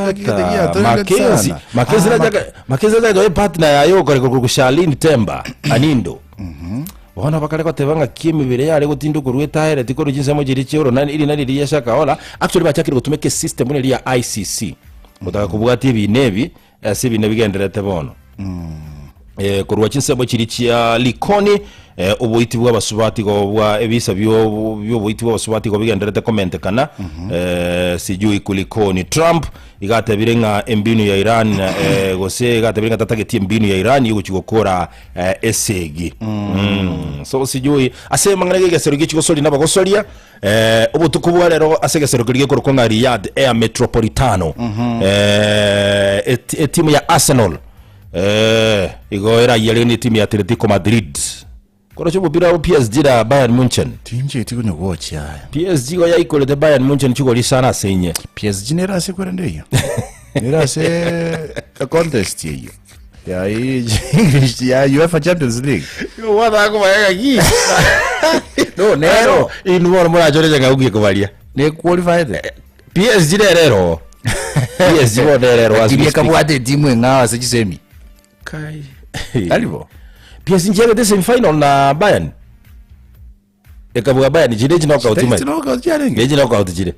Ata, Mackenzie Mackenzie nachaka Mackenzie nachaka oye partner yaye okore korwa Charlene Temba Anindo. Bono bakare goteba ng'aki emebere yare gotinda okorwa etaereti korwa chinsemo chiria chia orona erina riria ria Shakahola actually bachakire gotumeka esystem buna eria ya ICC gotaka kobwatia ebina ebi ase ebina bigendererete bono. Eh, korwa chinsemo chiria chia Likoni eh, oboiti bw'abasubati igo bwa ebisa bio- bioboiti bw'abasubati igo bigendererete komentekana eh, sijui kulikoni Trump iga atebire ng'a embinu ya Iran eh, gose iga atebire ng'a tatageti embinu ya Iran yogochi gokora eh, esegi mm. So sijui ase amang'ana y'egesero gichi gosoria nabagosoria eh, obotuko bwa rero ase egesero keria gekorokwa ng'a Riyadh Air Metropolitano eh, eti- etimu ya Arsenal eh, igo erayia ne etimu ya Atletico Madrid koroche omopira o PSG na Bayern Munchen Tincheti konya gochia aya. PSG igo yaikorete Bayern Munchen chigori isano ase inye PSG nere ase kwerende eyio. Nere ase contest eyio. Ya English ya UEFA Champions League. Gaki. No nero Inwe bono morachoreche ng'a ugie kobaria. ne qualified. PSG nerero. PSG bono nerero as we Lakini speak. ekabwate etimu eng'ao ase chisemi. Kai. Tari bo. PSG nchiagete semi final na Bayern. Ekabua Bayern chire chi knockout Tari man. knockout chiarenge. Nechi knockout chire.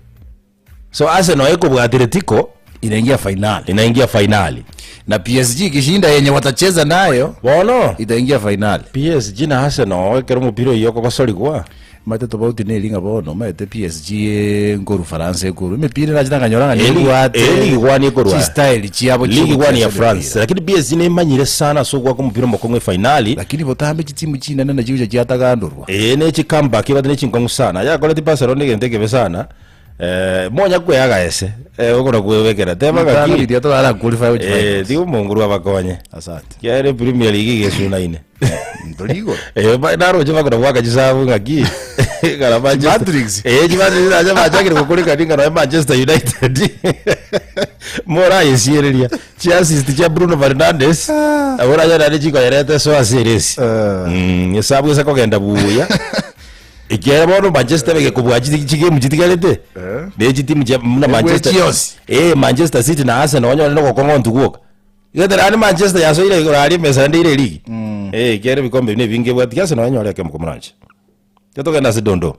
So Arsenal ekobua Atletico Inaingia finali. inaingia finali. Na PSG ikishinda yenye watacheza nayo Bono itaingia finali. PSG na Arsenal ekero omopira oyio okogosorigwa Maete tofauti neri ng'a bono maete PSG nkoru Faransa ekoru emepira erachete akanyora ng'a Eh, ligi- nebwate eh, ligi one ekorwa. chistyle chiabo Ligi one ya chiogochesa France emepira. lakini PSG nemanyire sana ase ogwaka omopira omokong'u efinali Lakini botambe chitimu chinene nachigocha chiatagandorwa. eh ne chicomeback ebate ne chinkong'u sana yakoreti Barcelona egento ekebe sana eh, monya kweaga ese eh, okona kwebekera teba Mitano ng'aki riria torara qualify gochia eh, finals. tiga omonguru abakonye Asante. kiaere Premier League igesunaine Ntori igoro. Eh, ba- naroche bakona gwaka chisabu ng'aki ng'ana Manchester- Chimatrix. Eh, chimatrix nache bachakire gokoreka ninga noe Manchester United morayesiereria chiassist chia Bruno Fernandes abwo nache naende chikoyerete so ase eresi Mm, esabu ase kogenda buya ekiagera bono Manchester begekobua chi- chigame chitigarete ne chitimu chia buna Manchester chionsi. eh Manchester City na Arsenal onyore nogokong'ontu gwoka Igetera yaani Manchester yasoire igoro aria emesa ende ire eligi. Eh, ekiagera ebikombe ebi nebinge ebwati kiase nonya onyore ekemo komoranche. Tiga togende ase dondo.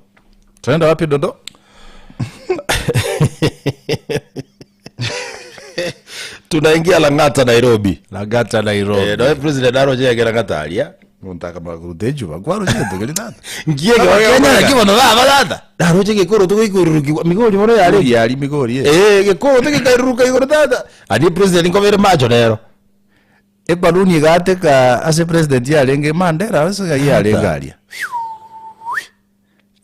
Tunaenda wapi dondo? Tunaingia Lang'ata Nairobi. Lang'ata Nairobi. Eh, noe president aroche yake Lang'ata aria. Ngontaka makuruta echuba kwaroche gento keri tata. Nkiege Kenya naki bono baba tata. Naroche gekoro togoikorurukigwa migori bono yare. Migori yari migori. eh. Eh, gekoro togekairuruka igoro tata. Ani president nkobere macho nero. Ebaluni egateka ase president yarenge Mandela ase ng'ai yarenge aria.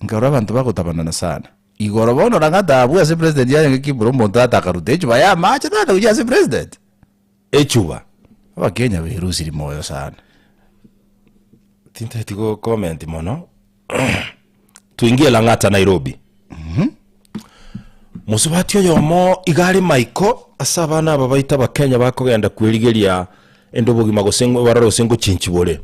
Nkarora abanto bagotabanana sana. Igoro bono Lang'ata abwo ase president yarenge kibura omonto tata akaruta echuba ya amache tata gochia ase president. Echuba. Abakenya berusiri moyo sana. Tintageti go comment mono. Tuingie Lang'ata Nairobi. Mosubati oyomo iga are maiko ase abana aba baito abakenya bakogenda kwerigeria ende obogima gose ng'o- barore gose ngochinchi bore.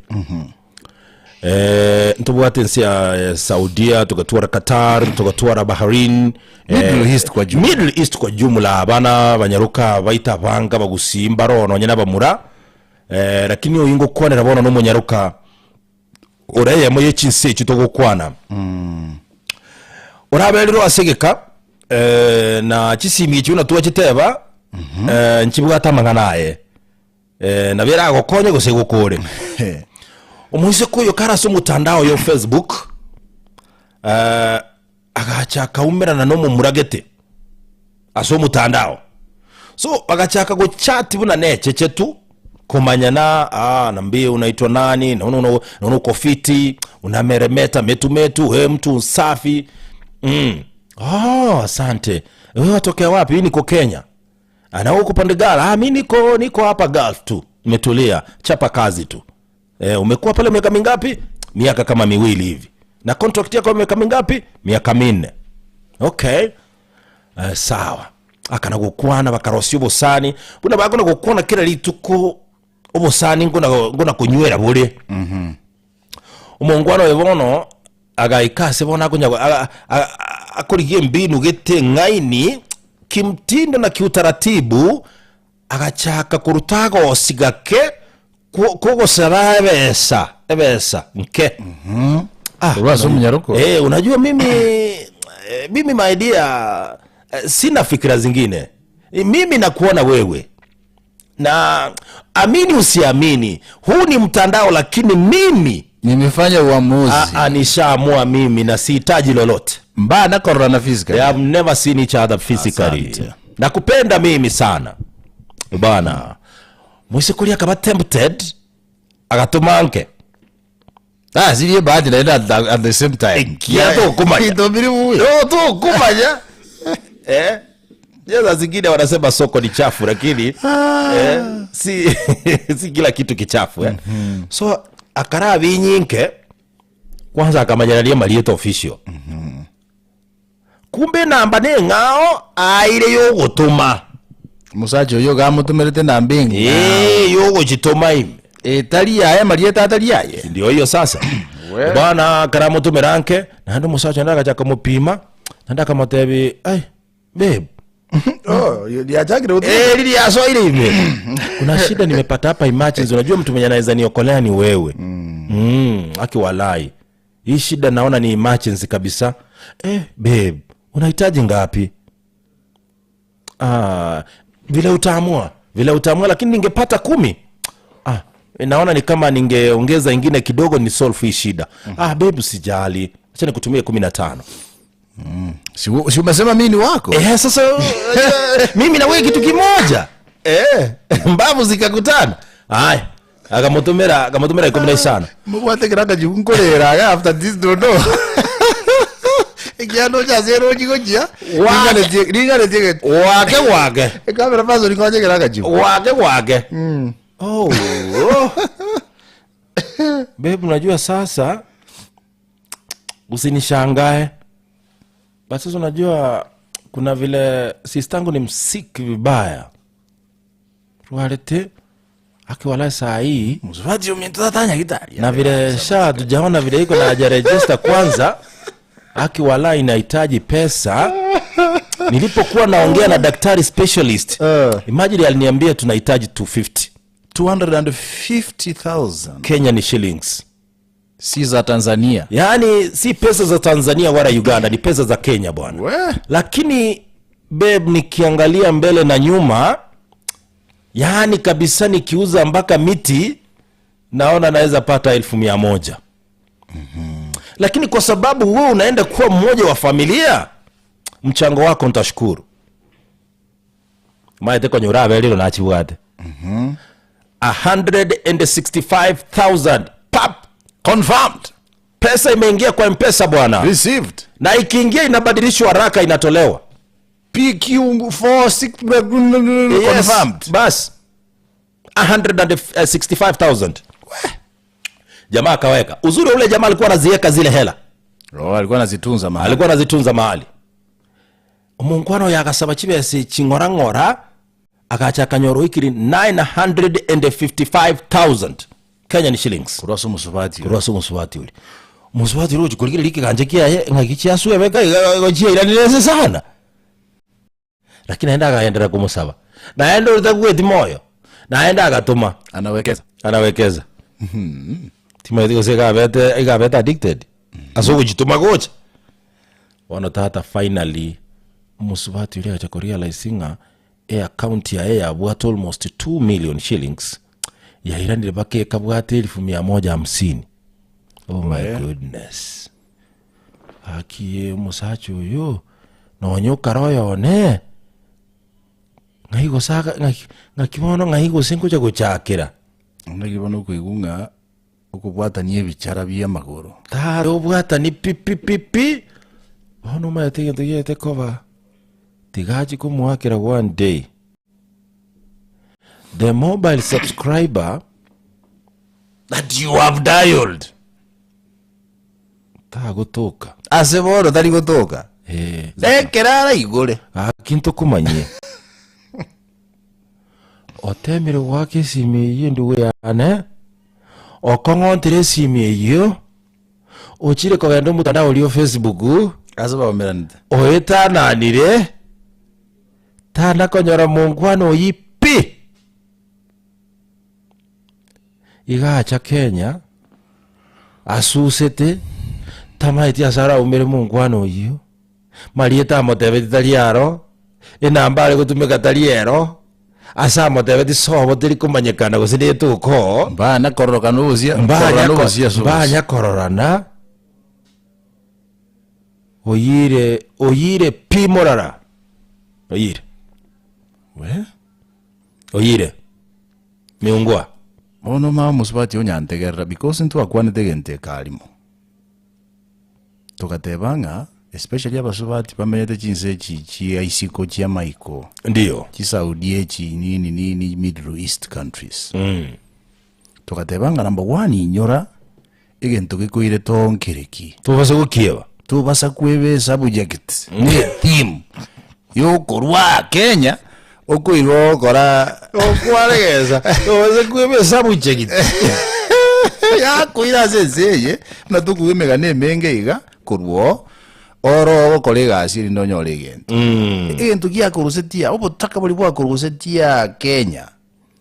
Eh, ntobwate ense ya eh, Saudia, togatwara Qatar, togatwara Bahrain, eh, Middle East kwa jumla. Middle East kwa jumla abana banyaroka baito abanga bagusii mbaro nonye na abamura eh, lakini oyo ngokwanera bono nomonyaroka ore eyemo ye chinse echio togokwana orabererwe ase egeka eh, na chisimi echio buna twachiteba eh, nchibwate amang'ana aye eh, nabo eragokonye gose egokore. Omoiseke oyo kare ase omotandao oyo Facebook, eh, agacha akaumerana na omomura gete ase omotandao. So bagachaka gochat buna necheche tu komanyana, ah, nambie unaitwa nani, naona una, naona uko fiti, unameremeta metumetu, we mtu msafi. Oh, asante. Wewe watokea wapi? Mimi niko Kenya. Ana huko pande gala? Ah, mimi niko niko hapa Gulf tu. Nimetulia, chapa kazi tu. Eh, umekuwa pale miaka mingapi? Miaka kama miwili hivi. Na contract yako miaka mingapi? Miaka minne. Okay. Sawa. Akana gukwana bakarosia obosani. Buna bakona gukwana kila rituko obosani ngona ngona kunywera bure. Omongwana oyo bono agaika ase bono akonya akorigia embinu gete eng'aini kimtindo na kiutaratibu agachaka koruta agosi gake kogosaba ebesa ebesa nke. Ah, Korwa ase omonyaroku. Eh, unajua mimi eh, mimi my dear eh, sina fikira zingine. Eh, Mimi nakuona wewe na amini usiamini, huu ni mtandao, lakini mimi nimefanya uamuzi nishaamua mimi na sihitaji lolote. mbana korora physically. They have never seen each other physically. Asante. Nakupenda mimi sana bana. Mwisikuri akaba tempted agatuma nke Ah, zirie bahati naenda at the, at the same time. Kia tukumanya. Itomiri buya. No, tukumanya eh Saa zingine wanasema soko ni chafu lakini eh, si, si kila kitu kichafu eh. So akara binyinke kwanza akamanyanaria marieta official kumbe namba ne ng'ao aire yogotuma Musacha oyo gamutumirite namba eng'ao. eh yogochitoma ime Etari yaye marieta atari yaye. ndio hiyo sasa bwana karamutumira nke naende omosacha onde agacha akamopima naende akamotebi ai babe Oh, yachakire Eh, lili yasoile ime kuna shida nimepata hapa emergency unajua mtu mwenye anaweza niokolea ni wewe mm. aki walai hii shida naona ni emergency kabisa eh, babe unahitaji ngapi ah, vile utaamua vile utaamua lakini ningepata kumi ah, naona ni kama ningeongeza ingine kidogo ni solve hii shida ah, babe usijali acha nikutumie 15 Si, si umesema mimi ni wako? Eh, sasa mimi na wewe kitu kimoja eh, mbavu zikakutana. Haya, akamutumira akamutumira 15. Mubwate kiranga jikunkorera aga after this don't know. Ekiano cha zero jigochia. Wake. Ringane tie. Wake wake Ekamera paso ringonye kiranga jiku. wake wake. Oh. oh. Babe, unajua sasa usinishangae. Basi sasa unajua kuna vile sistangu ni msiki vibaya. Rwarete akiwala saa hii Musubati ominto tatanya gitari. na vile sha tujaona vile iko na hajarejista kwanza aki wala inahitaji pesa nilipokuwa naongea na daktari specialist imagine aliniambia tunahitaji 250 250,000 Kenya ni shillings si za Tanzania. yaani si pesa za Tanzania wala Uganda ni pesa za Kenya bwana We. lakini babe nikiangalia mbele na nyuma yaani kabisa nikiuza mpaka miti naona naweza pata 100,000 lakini kwa sababu wewe unaenda kuwa mmoja wa familia mchango wako nitashukuru maete konyora aberiro nachibwate 165,000 pap Confirmed. pesa imeingia kwa mpesa bwana Received. na ikiingia inabadilishwa haraka inatolewa PQ46 Yes, confirmed. bas 165,000 jamaa akaweka uzuri ule jamaa alikuwa anaziweka zile hela Oh, alikuwa anazitunza mahali. alikuwa anazitunza mahali omongwano yagasaba chibesi ching'orang'ora agacha akanyora oikiri 955,000 Kenyan shillings Kurwa ase omusubati. kurwa ase omusubati ori omusubati ori ochikorigere rikiganja kiaye ng'aki chiasuebeka gochiairanire sana lakini aenda akaendelea kumusaba naenda oritakweti moyo naenda agatuma Anawekeza. anawekeza timaiti gose igabete igabete addicted ase ogochituma gocha bono tata finally omusubati oria agacha korealize ng'a e account yaye yabwate almost 2 million shillings. Yairanire mpaka ekabwata elfu mia moja hamsini. Oh my goodness. Gaki omosacha oyo, nonya okare oyone, ng'ai gose aga ng'aki ng'aki bono ng'ai gose ngocha gochakera. Naki bono okoigwa ng'a okobwatania ebichara bia amagoro. Tari obwatani pi pi pi pi, bono omanyete egento giaete koba, tiga achie komoakera one day. The mobile subscriber that you have dialed tagotoka. Ase bono tari gotoka. Eh, Ekero araigore. Gaki ntokomanyie. Otemire goaka esimi eyio endugu yane, okong'ontire esimi eyio, ochire kogenda omotandao oria o Facebook, Ase baomeranete. oetananire, tana konyora monkwana oyio pi! Iga acha Kenya, asusete, tamaeti ase araumere monkwana oyio, marieta amotebeti tari aro, enamba are gotumeka tari ero, ase amotebeti sobo teri komanyekana gose netuko oo, Mbana kororokana obosia, kororana obosia ase obosia. mbanya kororana, oyire oyire pi morara, oyire. We? Oyire. Miungwa. Bono mama mosubati onyantegerera because ntwakwanete egento eke arimo. Togateba ng'a especially abasubati bamenyete chinse echi chia isiko chi'amaiko, Ndiyo. chisaudi echi nini nini middle east countries. Togateba ng'a number one inyora egento gekoirete oo nkereki. Tobasa gokieba. Tobasa kweba esubject ne etheme yokorwa Kenya okoirwa gokora Okwaregesa. Tobasa kweba esubject. yakoira ase ense eye buna tokogwa emegano emenge iga korwa oo oro ogokora egasi erinde onyore egento. Egento giakorusetia obotaka boria bwakorusetia Kenya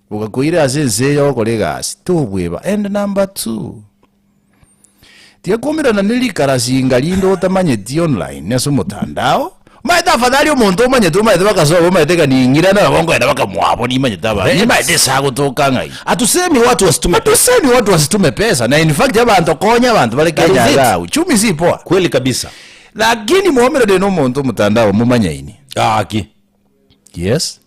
bogakoira ase ense eye ogokora egasi tobweba. And number two. Tiga koumerana ne rikarasinga rinde otamanyeti online ase omotandao, omanyete afadhali omonto omanyete omanyete bakasoa omanyete ng'a ning'irane nabo nkoenda baka mwabo nimanyete aba nimanyete ase agotoka ng'ai. Hatusemi watu wasitume pesa. Hatusemi watu wasitume pesa na in fact abanto konya abanto bare That is Kenya it. iga uchumi si poa. Kweli kabisa. Lakini mwaumerane na omonto omotandao momanyaini. Gaki. Yes.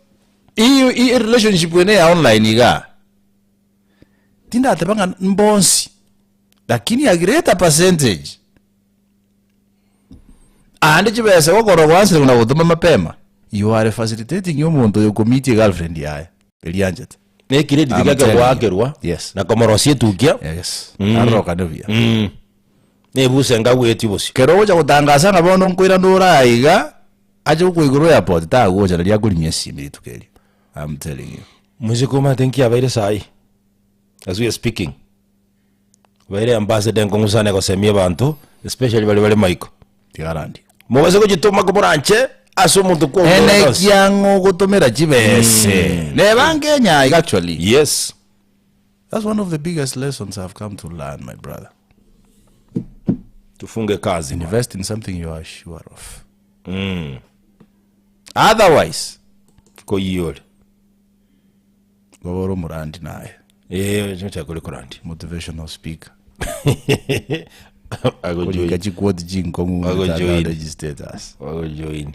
Iyo i relationship ene ya online igaa. Tindateba ng'a mbonsi, lakini a greater percentage aande chibesa gokorora gwansire na gotoma mapema, you are facilitating omonto oyo komeet egirlfriend yaye eria anchete. Na ecredit I'm geke telling you. goakerwa Yes. na komorosia etukia Yes. Arorokane buya. Na ebuse ngagwetie bosio. Kero ogocha gotangasa ng'a bono nkoirana ore aiga, ache gokoigorwa airport tagocha riria akorimia esimi rituko erio. I'm telling you. Moiseke omanyete nki abeire saii as we are speaking, obeire ambassador enkong'u sana egosemia abanto especially baria bare maiko. Tiga arandi. Mobase gochitoma komoranche ase omonto kw'omonto Ene onsi. kiang'o ogotomera chibese. Neba Kenya iga actually. Yes. That's one of the biggest lessons I've come to learn, my brother. Tufunge kazi bwana. Invest in something you are sure of. Otherwise, Koyia ore. Ngoba ore omorandi naye. Eh, ocha kore korandi. Motivational speaker. Agojoin. Korika chiquote chinkong'u Agojoin. mitandao ne status. Agojoin.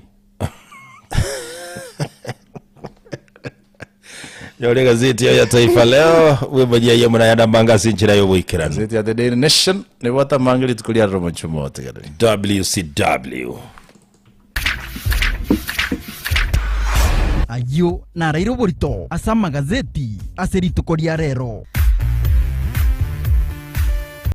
Nyore gazeti ya Taifa Leo wemanyia ye muna mbanga ase enchera y'oboikeranu. Gazeti ya The Daily Nation nebwate amange rituko ria rero omochie omotegereri. WCW. Ayio naraire oborito ase amagazeti ase rituko ria rero.